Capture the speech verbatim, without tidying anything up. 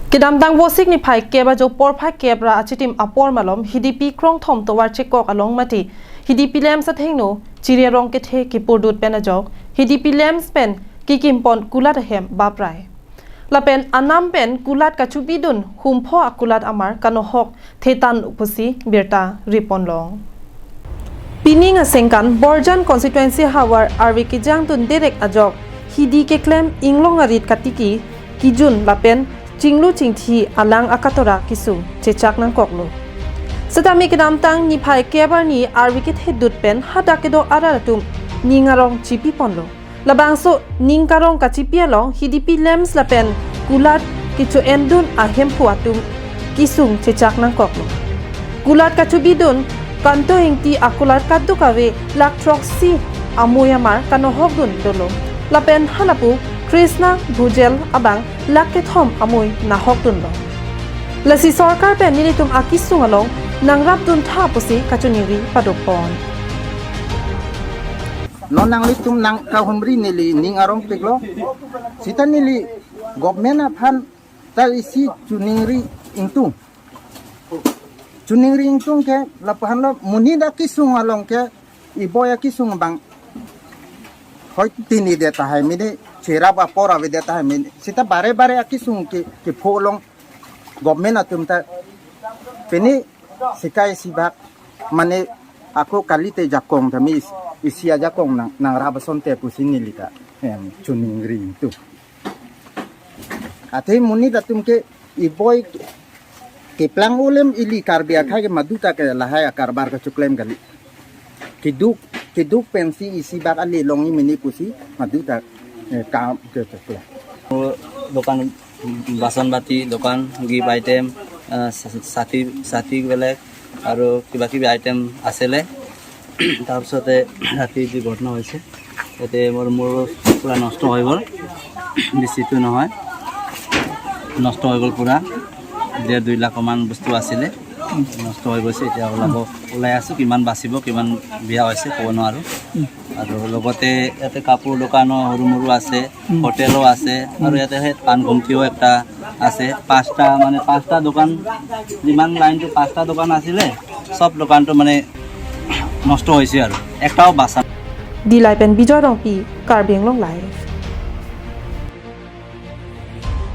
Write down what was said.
Kedamtang Vosik niphai kep ajo porphai kep ra achitim apor malom Hidipi krongthom tovar chekok along mati Hidipi lamps athengno chiri arong kethe kipurdut pen ajok Hidipi lamps pen kikimpon kulat ahem baprai. Lapen anam pen kulat kachubidun humpho akulat amar kanohok thetan pusi birta riponlong. Pining asengkan Borjan constituency havar arve kejangdun derek ajok Hidi keklem inglong arit katiki kijun lapen chinglu chingthi alang akatora kesung chechak nangkoklo. Setame kedamtang niphai kep arni arve kethedut pen hadak kedo arat atum ning arong chipiponlo. Labangso ning karong kachipi along Hidipi lamps lapen kulat kecho-endun ahemphu atum kesung chechak nangkoklo. Kulat kachubidun Kanto Ingti akulat kaduk ave lakh throksi amui amar kanohokdun dolo. Lapen halapu Krishna Bhujel abang lakh kethom amui nahokdunlo. Lasi sorkar pen nelitum akesung along nangrapdun tha pusi kachiningri padopon. Non nanglitum nangkahumri neli ning arong piklo. Sita neli government aphan ta isi chiningri ingtung. Chiningri ingtung ke lapuhanlo monit akesung along ke iboi akesung abang hoi tini de tahai mini cherap apor ave de tahai mini. Sita bare bare akesung ke kepho along government atum ta pini sikai sibak mane ako kalite jakong tame is- isi ajakong nang nangrap asonte pusi neli ta em chiningri ingtung. Athe monit atum ke iboi keplang olem ili Karbi akhai ke maduta ke lahai akarbar kechoklem kali. Keduk keduk pensi isi bak ali longji mini pusi maduta eh, kam kechoklem. দোকান বাচন বাতি দোকান, gift item, ছাতি ছাতি বেলেগ আৰু কিবা কিবি আইটেম আছিলে। তাৰপিছতে ৰাতি যি ঘটনা হৈছে, ইয়াতে মোৰ মোৰ পূৰা নষ্ট হৈ গ'ল। বেছিটো নহয়, নষ্ট হৈ গ'ল পূৰা। ডেৰ দুই লাখমান বস্তু আছিলে, নষ্ট হৈ গৈছে। এতিয়া ওলাব ওলাই আছোঁ, কিমান বাচিব কিমান বেয়া হৈছে ক'ব নোৱাৰোঁ। আৰু লগতে ইয়াতে কাপোৰ দোকানো সৰু মৰু আছে, হোটেলো আছে, আৰু ইয়াতে সেই পাণ গুমটিও একটা আছে। পাঁচটা মানে পাঁচটা দোকান, যিমান লাইনটো পাঁচটা দোকান আছিলে, চব দোকানটো মানে নষ্ট হৈছে আৰু একটাও বাচা Dilai pen Bijoy Rongpi, Karbi Anglong Live.